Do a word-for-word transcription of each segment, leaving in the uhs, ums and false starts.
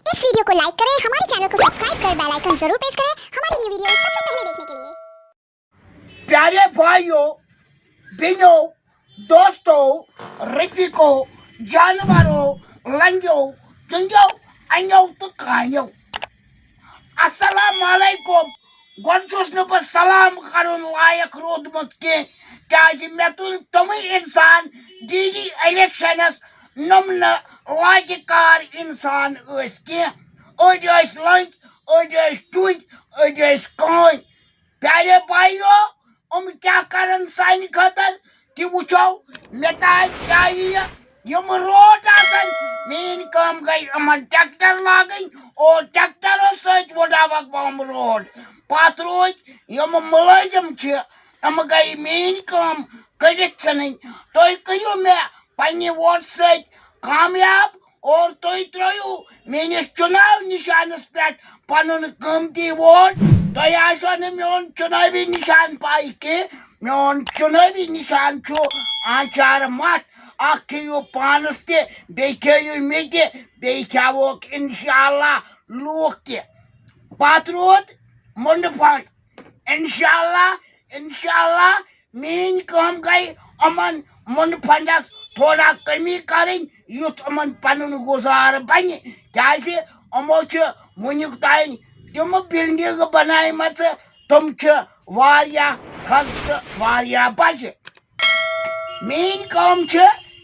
इस वीडियो को लाइक करें, हमारे चैनल को सब्सक्राइब कर बेल आइकन जरूर प्रेस करें हमारी न्यू वीडियो सबसे पहले देखने के लिए। प्यारे भाइयों, बहनों, दोस्तों, रफीकों, जानवरों, लंगों, दुंगों, अन्यों तो कान्यों। السلام علیکم۔ گۄڈٕ چھُس نہٕ بہٕ سلام کرُن لایق روٗدمُت کینٛہہ، کیازِ مےٚ تُلۍ تِمٕے انسان ڈی ڈی الیکشنس، نۄم نہٕ لایقہِ کار انسان ٲسۍ کینٛہہ۔ أڑۍ ٲسۍ لٔنٛگۍ، أڑۍ ٲسۍ ٹُنٛگۍ، أڑۍ ٲسۍ کٲنۍ۔ پیارے بھائیو، یِم کیٛاہ کرن سانہِ خٲطرٕ؟ تہِ وٕچھو۔ مےٚ تام کیٛاہ یِیہِ؟ یِم روڈ آسن، میٛٲنۍ کٲم گٔے یِمن ٹریکٹر لاگٕنۍ اور ٹریکٹرو سۭتۍ وٕڈاوکھ بہٕ یِم روڈ۔ پتہٕ روٗدۍ یِم مُلٲزِم چھِ، یِم گٔے میٛٲنۍ کٲم کٔرِتھ ژھٕنٕنۍ۔ تُہۍ کٔرِو مےٚ پننہِ ووٹہٕ سۭتۍ کامیاب اور تُہۍ ترٲیِو میٛٲنِس چُناو نِشانس پٮ۪ٹھ پنُن قۭمتی ووٹ۔ تۄہہِ آسیو نہٕ میون چُنٲوی نِشان پاے کینٛہہ۔ میون چُنٲوی نِشان چھُ آنچار مَٹھ۔ اکھ کھیٚیِو پانس تہِ، بیٚیہِ کھیٚیِو مےٚ تہِ، بیٚیہِ کھیٚووکھ انشاءاللہ لوٗکھ تہِ۔ پتہٕ روٗد مُنڈٕ پھنٛڈ۔ انشاءاللہ، انشاءاللہ میٛٲنۍ کٲم گٔے یِمن مُنڈٕ پھنٛڈس تھوڑا کٔمی کرٕنۍ، یُتھ یِمن پنُن گُزارٕ بنہِ۔ کیازِ یِمو چھِ وُنیُک تام تِم بلڈنگہٕ بنایمژٕ، تِم چھِ واریاہ تھزٕ تہٕ واریاہ بجہِ۔ میٛٲنۍ کٲم چھِ،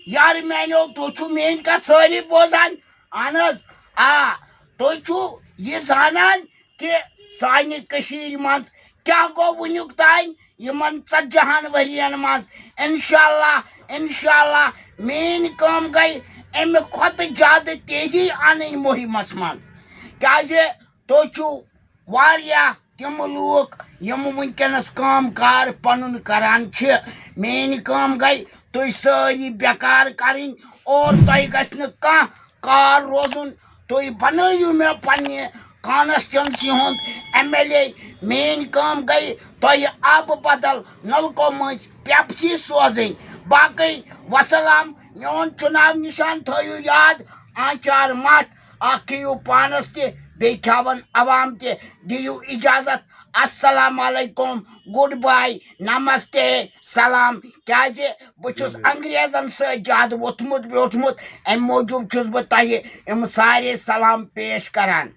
یارٕ میٛانیو، تُہۍ چھِو میٛٲنۍ کتھ سٲری بوزان؟ اہن حظ، آ، تُہۍ چھِو یہِ زانان کہِ سانہِ کٔشیٖرِ منٛز کیٛاہ گوٚو وُنیُک تام یِمن ژتجی ہن ؤرین منٛز؟ انشاءاللہ، انشاءاللہ میٛٲنۍ کٲم گٔے امہِ کھۄتہٕ زیادٕ تیزی انٕنۍ مُہمس منٛز، کیازِ تُہۍ چھِو واریاہ تِم لوٗکھ یِم وٕنکیٚنس کٲم کار پنُن کران چھِ۔ میٛٲنۍ کٲم گٔے تُہۍ سٲری بیکار کرٕنۍ اور تۄہہِ گژھِ نہٕ کانٛہہ کار روزُن۔ تُہۍ بنٲیِو مےٚ پننہِ کانسٹچوئنسی ہُنٛد ایم ایل اے۔ میٛٲنۍ کٲم گٔے تۄہہِ آبہٕ بدل نلکو مٔنٛزۍ پیپسی سوزٕنۍ۔ باقٕے وسلام، میون چُناو نِشان تھٲیِو یاد، آنچار مَٹھ۔ اکھ کھیٚیِو پانس تہِ، بیٚیہِ کھیٚوان عوام تہِ۔ دِیِو اجازت۔ السلام علیکم، گڈ باے، نمستے، سلام۔ کیازِ بہٕ چھُس انگریزن سۭتۍ زیادٕ ووٚتھمُت بیوٗٹھمُت، امہِ موٗجوٗب چھُس بہٕ تۄہہِ یِم سارے سلام پیش کران۔